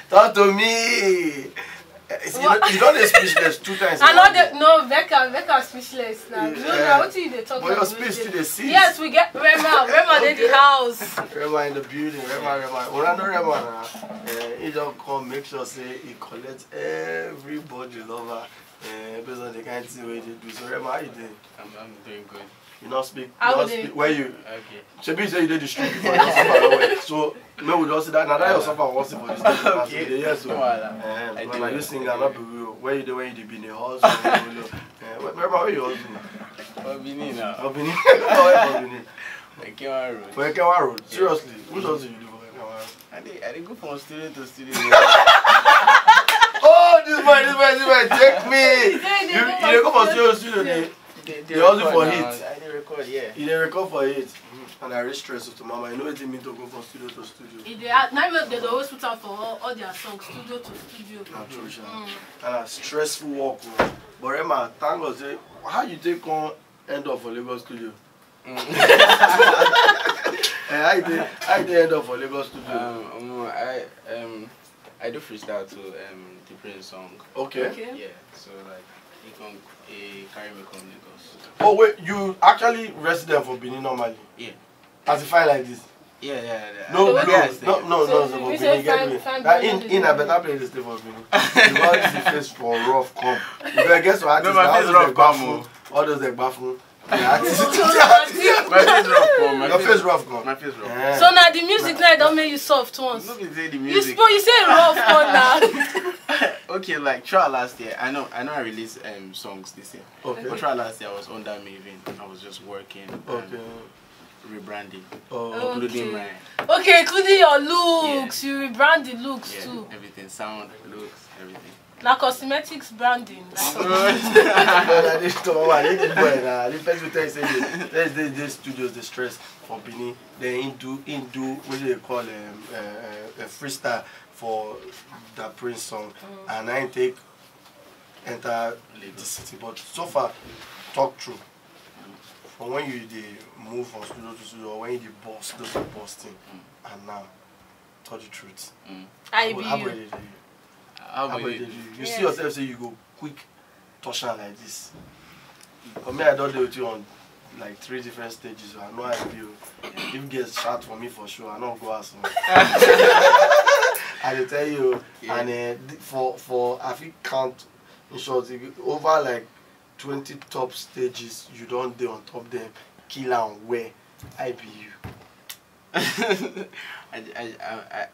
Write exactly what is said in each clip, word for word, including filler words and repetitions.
Talk to me. Eh, you don dey speechless two times. I no dey, no, Becca, Becca speechless now. You know, now wetin you dey talk about? But your speech still dey sweet. Yes, we get Rema. Rema dey the house. Rema in the building. Rema, Rema. Una know Rema na. Eh, he don come make sure say he collect everybody lover. Eh, based on the kind thing wey you dey do. So Rema, how you dey? I'm, I'm doing good. You no speak. You no speak. Where you? Okay. Shebi you say you dey the street before, you don suffer well well. So make we don see that. Na that your suffer we wan see for this thing. Okay. Yes, so. No wahala. Eh, I do. You singer, no be we o. Where you dey when you dey be in the house? Eh, where, remember where you hustle? For Benin now. For Benin. Where for Benin? Ekewa Road. For Ekewa Road. Seriously, which hustle you do for Ekewa Road? I dey, I dey go from studio to studio. Oh, this boy, this boy, this boy, take me. You, you dey go from studio to studio, dey, dey hustle for heat. I dey record, yeah. You dey record for heat. And I reach stress to mama. You know wetin mean to go from studio to studio. E dey hard. Na im make dem dey always put am for all, all their songs, studio to studio. Na true, sha. And na stressful work o. But Rema, thank God say, how you take come end up for Lagos studio? Eh, how you dey, how you dey end up for Lagos studio? Um, omo, I, um, I do freestyle to, um, the Prince song. Okay. Okay. Yeah, so, like, he come, he carry me come Lagos. Oh wait, you actually resident for Benin normally? Yeah. As a fine like this? Yeah, yeah, yeah. No, no, no, no, for Benin, get me. That in, in a better place to stay for Benin. Because this face for rough come. If I guess what artist, all those Egbafu, all those Egbafu. My face rough, come. Your face rough, come. My face rough. Yeah. So now the music now don make you soft once. No be say the music. You spoil, you say rough, come now. Okay, like, throughout last year, I know, I know I released, um, songs this year. Okay. But throughout last year, I was under Maven. I was just working. Okay. Rebranding. Oh. Including my, okay, including your looks. Yeah. You rebrand the looks too. Everything, sound, looks, everything. Na cosmetics branding. Brother, this to my this boy na. The person tell you say this, this, this studios dey stress for Benin. Then he do, he do what do they call, um, uh, uh, a freestyle for the Prince song, and I take enter the city. But so far, talk true. From when you dey move from studio to studio, or when you dey boss, those are boss thing, and now, tell the truth. I be you. How boy dey do you? How boy dey do you? You see yourself say you go quick touch am like this. For me, I don dey with you on, like, three different stages. I know I be you. If girls shout for me for sure, I no go ask. I dey tell you, and, uh, for, for, I fit count, in short, over, like, twenty top stages, you don dey on top them, kill am well. I be you. I, I, I, I,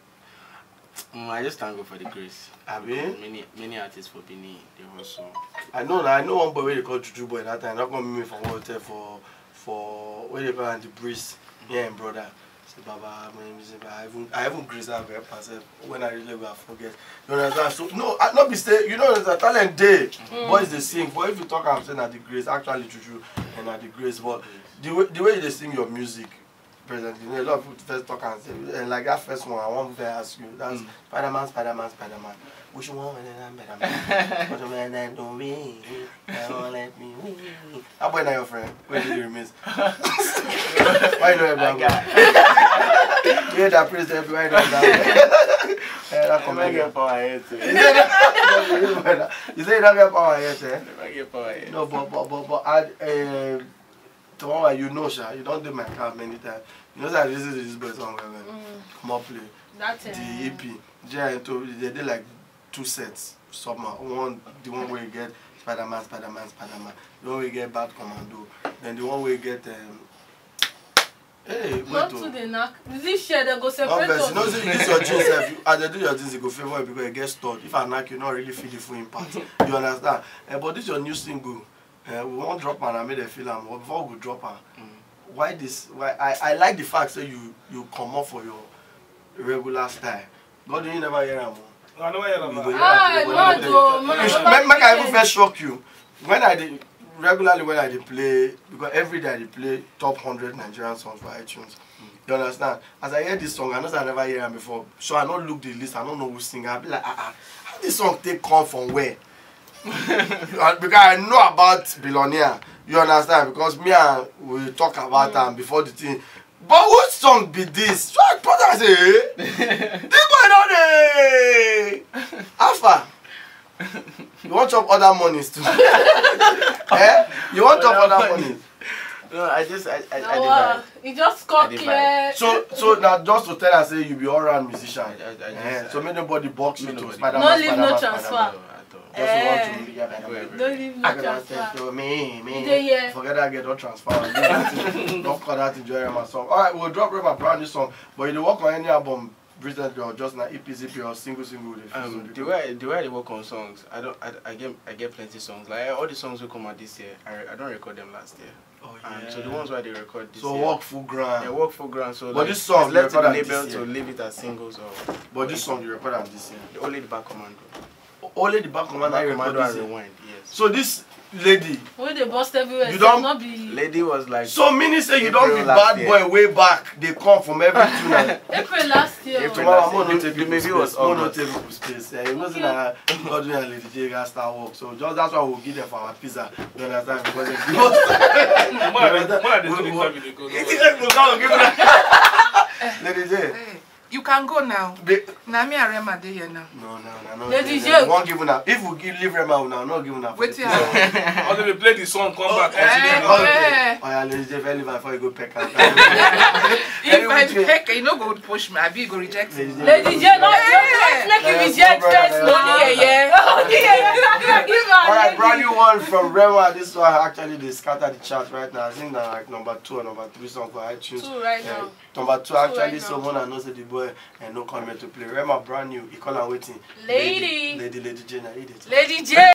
mm, I just thank God for the grace. Abi? Because many, many artists for Benin, they also. I know, I know one boy wey dey call Juju Boy that time. That come meet me for hotel for, for, where they call am, the Breeze. Yeah, him brother. Say, "Baba, my name is," I even, I even grace that guy myself. When I really go, I forget. You understand? So, no, I, no be say, you know, the talent dey. Boys dey sing, but if you talk am say na the grace, actually, Juju, and na the grace. But the way, the way you dey sing your music, presently, you know, a lot of people first talk and say, and like that first one, I wan first ask you. That's Spider-Man, Spider-man, Spider-man. Which one of them Spider-man? Which one of them do we? They won't let me win. That boy na your friend. Where did you miss? Why you know that guy? Yeah, that Prince, why you know that? Eh, that comedian. Get power here too. You say that, you say you don't get power here, eh? Never get power here. No, but, but, but, but, I, um, tomorrow, you know, sha, you don dey my car many times. You know that this is this boy song well well. Come up play. That, the, um, E P. J I N to, they dey like two sets. Summer. One, the one where you get Spider-Man, Spider-Man, Spider-Man. The one where you get Bad Commando. Then the one where you get, um, hey, wait. Not too dey knack. This year they go separate us. No, see, this your jeans sef. You, as they do your jeans, you go favor it because you get stored. If I knack you, not really feel the full impact. You understand? Eh, but this your new single. Eh, we wan drop am and make dem feel am. But before we go drop am, why this? Why I, I like the fact say you, you comot for your regular style. God, you never hear am o. I never hear am. You go hear am today, but you no dey. Make, make I even first shock you. When I dey, regularly when I dey play, because every day I dey play top hundred Nigerian songs for iTunes. You understand? As I hear this song, I know say I never hear am before. So I no look the list, I no know who sing am. I be like, "Ah, ah, how this song take come from where?" Uh, because I know about Billionaire. You understand? Because me and we talk about am before the thing. But which song be this? So I put am say, eh? This boy no dey. Alpha, you wan chop other monies too? Eh? You wan chop other monies? No, I just I I, I dey Wow, vibe. e just come I dey clear. So so na just to tell am say you be all round musician. I, I, I just, Eh, so make nobody box you Make to nobody. Spider-Man, No leave no Spider-Man, transfer. Spider-Man. Just Eh. want to be there. No leave no I gonna transfer. say to me, me. You dey hear? Forget that girl, don't transfer. Don't call that enjoy my song. All right, we'll drop Rema brand new song. But you dey work on any album recently or just na E P, C P or single single? Dey feel some Um, the people. way I, the way I dey work on songs, I don't I, I get I get plenty songs. Like all the songs wey come out this year, I, re- I don record them last year. Oh, And yeah. So the ones wey I dey record this So year, work full they ground. Work full ground. So But like, this song it's you left to the record am label this to year. Leave it as singles or. But this song you record am this year. Only the back commando. Only the back command I Back record commando this and year. Rewind. Yes. So this lady, Wey dey burst everywhere. You Sef, don- no be. Lady was like. so meaning say you don April be last bad year. Boy way back. They come from every tune. April last year. April Tomorrow, last mo year. no The- take the people movie space. Was Mo no August. Take people space. Eh, you know say na Godwin and Lady J gats start work. So just that's why we'll give them for our pizza. You understand? Because they give us. Mona dey do interview dey go. It's a program give that. Lady J. Hey, you can go now. Be- Na me and Rema dey here now. No, no, no, no. Lady no, J. We won't give una. If we give, leave Rema, una no give una. Wetin Happen? All the play the song come back. Eh, Okay. eh. Oh yeah, Lady J, very fine. Before you go peck out. If I pick, you no go push me. Abi you go reject me. Lady J, no, you don't make you reject first. No, yeah, yeah. Give am. All right, brand new one from Rema. This one actually dey scatter the chart right now. I think na like number two or number three song for iTunes. Two right Yeah, now. Number two Two actually. Right So now. Mona know say the boy and no come here to play. Rema brand new. He call am wetin? Lady. Lady, Lady J. Na he dey talk. Lady J.